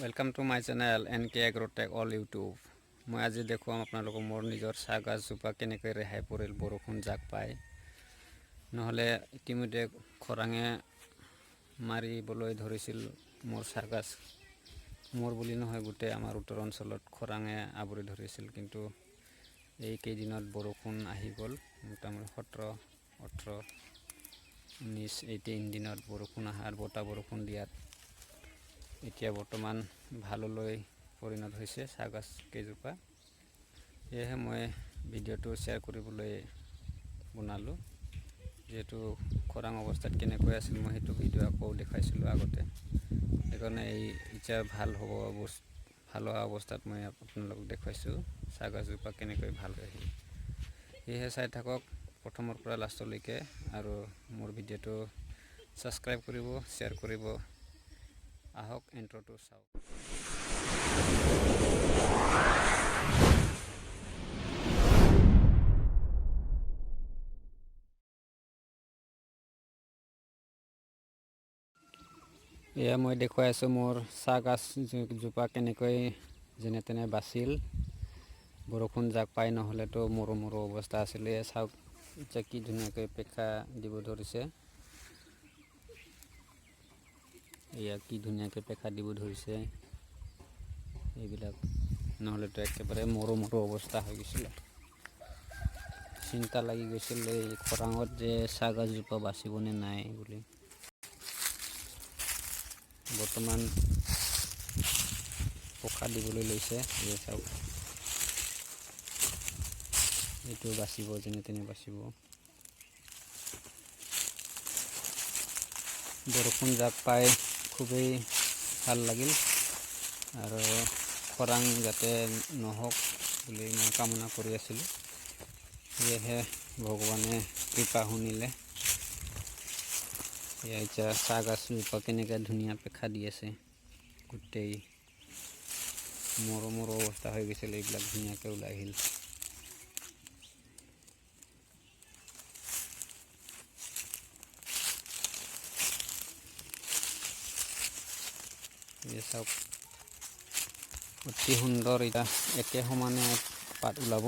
Welcome to my channel NK Agrotech all YouTube. মই আজি দেখুৱাম আপোনালোকক মোৰ নিজৰ চাহ গছজোপা কেনেকৈ ৰেহাই পৰিল বৰষুণ জাক পাই। নহ'লে ইতিমধ্যে খৰাঙে মাৰিবলৈ ধৰিছিল মোৰ চাহ গছ। মোৰ বুলি নহয়, গোটেই আমাৰ উত্তৰ অঞ্চলত খৰাঙে আৱৰি ধৰিছিল। কিন্তু এইকেইদিনত বৰষুণ আহি গ'ল। মোটামুটি 17, 18, 19 এই 3 দিনত বৰষুণ অহাৰ, বতাহ বৰষুণ দিয়াত এতিয়া বৰ্তমান ভাললৈ পৰিণত হৈছে চাহ গছ কেইজোপা। সেয়েহে মই ভিডিঅ'টো শ্বেয়াৰ কৰিবলৈ বনালোঁ। যিহেতু খৰাং অৱস্থাত কেনেকৈ আছিল, মই সেইটো ভিডিঅ' আকৌ দেখুৱাইছিলোঁ আগতে। সেইকাৰণে এই এতিয়া ভাল হ'ব, ভাল হোৱা অৱস্থাত মই আপোনালোকক দেখুৱাইছোঁ চাহ গছজোপা কেনেকৈ ভাল হৈ আহিল। সেয়েহে চাই থাকক প্ৰথমৰ পৰা লাষ্টলৈকে আৰু মোৰ ভিডিঅ'টো ছাবস্ক্ৰাইব কৰিব, শ্বেয়াৰ কৰিব। আহক, ইণ্ট্ৰটো চাওক। এয়া মই দেখুৱাই আছোঁ মোৰ চাহ গছজোপা কেনেকৈ যেনে তেনে বাচিল বৰষুণ জাক পাই। নহ'লেতো মৰো মৰো অৱস্থা আছিলে। এয়া চাওক, এতিয়া কি ধুনীয়াকৈ পেখা দিব ধৰিছে। এয়া কি ধুনীয়াকৈ পেখা দিব ধৰিছে এইবিলাক। নহ'লেতো একেবাৰে মৰো মৰো অৱস্থা হৈ গৈছিলে। চিন্তা লাগি গৈছিল এই খৰাঙত যে চাহ গছজোপা বাচিবনে নাই বুলি। বৰ্তমান পোখা দিবলৈ লৈছে। এই চাওক, এইটো বাচিব, যেনে তেনে বাচিব। বৰষুণ জাক পাই খুবেই ভাল লাগিল আৰু খৰাং যাতে নহওক বুলি মই কামনা কৰি আছিলোঁ। সেয়েহে ভগৱানে কৃপা শুনিলে। এয়া এতিয়া চাহ গছজোপা কেনেকৈ ধুনীয়া পেখা দি আছে। গোটেই মৰো মৰো অৱস্থা হৈ গৈছিল, এইবিলাক ধুনীয়াকৈ ওলাই আহিল। এই চাওক, অতি সুন্দৰ। এতিয়া একে সমানে পাত ওলাব।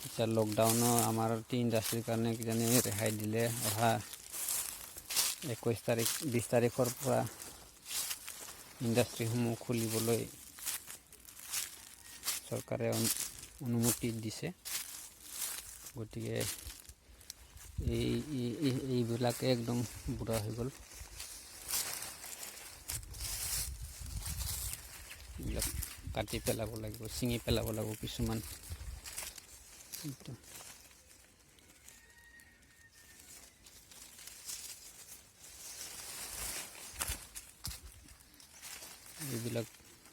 এতিয়া লকডাউনৰ আমাৰ টি ইণ্ডাষ্ট্ৰীৰ কাৰণে কিজানি ৰেহাই দিলে। অহা 21 তাৰিখ, 20 তাৰিখৰ পৰা ইণ্ডাষ্ট্ৰীসমূহ খুলিবলৈ চৰকাৰে অনুমতি দিছে। গতিকে এইবিলাকে একদম বুঢ়া হৈ গ'ল। এইবিলাক কাটি পেলাব লাগিব, ছিঙি পেলাব লাগিব কিছুমান। এইটো এইবিলাক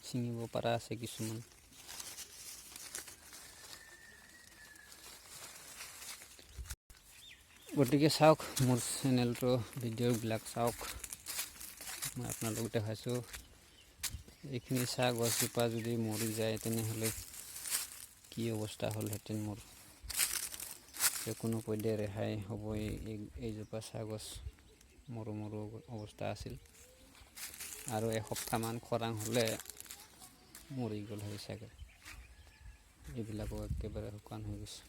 ছিঙিব পৰা আছে কিছুমান। গতিকে চাওক মোৰ চেনেলটো, ভিডিঅ'বিলাক চাওক। মই আপোনালোক দেখাইছোঁ, এইখিনি চাহ গছজোপা যদি মৰি যায়, তেনেহ'লে কি অৱস্থা হ'লহেঁতেন মোৰ। যে কোনো পধ্যে ৰেহাই হ'ব এইজোপা চাহ গছ মৰো মৰো অৱস্থা আছিল আৰু এসপ্তাহমান খৰাং হ'লে মৰি গ'ল হয় চাগে। এইবিলাকো একেবাৰে শুকান হৈ গৈছে।